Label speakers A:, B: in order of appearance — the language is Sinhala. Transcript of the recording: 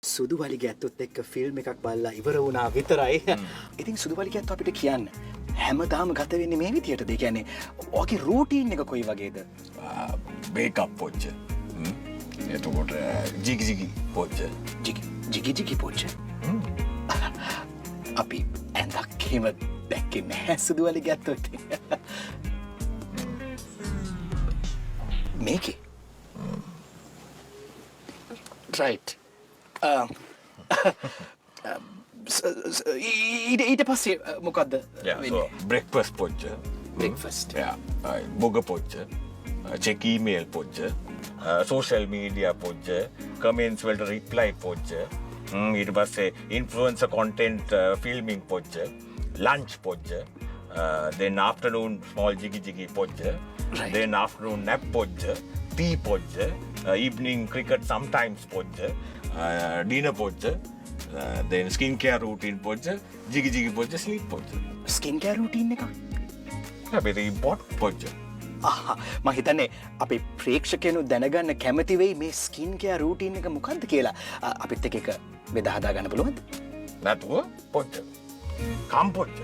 A: සුදු වලිග ඇත්තොත් එක්ක ෆිල්ම් එකක් බලලා ඉවර වුණා විතරයි. ඉතින් සුදු වලිග ඇත්තෝ අපිට කියන්න, හැමදාම ගත වෙන්නේ මේ විදියටද? ඒ කියන්නේ ඔයාගේ රූටීන් එක කොයි වගේද?
B: මේකප් පොච්ච. එතකොට ජිගි ජිගි පොච්ච.
A: ජිගි ජිගි ජිගි පොච්ච. අපි ඇඳක් එහෙම දැක්කේ නැහැ සුදු වලිග ඇත්තෝ ඉතින්. මේකේ. රයිට්. ඊට පස්සේ මොකද්ද වෙන්නේ?
B: බ්‍රෙක්ෆාස්ට් පොච්ච.
A: බ්‍රෙක්ෆාස්ට්.
B: බොග පොච්ච, චෙක් ඊමේල් පොච්ච, සෝෂල් මීඩියා පොච්ච, කමෙන්ට්ස් වලට රිප්ලයි පොච්ච, ඊට පස්සේ ඉන්ෆ්ලුවෙන්සර් කොන්ටෙන්ට් ෆිල්මින් පොච්ච, ලන්ච් පොච්ච, then afternoon small jiggy jiggy පොච්ච, then afternoon nap පොච්ච, tea පොච්ච, evening cricket sometimes පොච්ච, dinner පොච්ච, then skin care routine පොච්ච, jiggy jiggy පොච්ච, sleep පොච්ච.
A: Skin care routine එකක්?
B: Very important පොච්ච.
A: ආහා, මං හිතන්නේ අපේ ප්‍රේක්ෂකයනු දැනගන්න කැමති වෙයි මේ ස්කින් කෙයාර් රූටීන් එක මොකද්ද කියලා. අපිත් එක්ක එක බෙදා හදා ගන්න පුළුවන්ද?
B: නැතුව පොච්ච. කම් පොච්ච.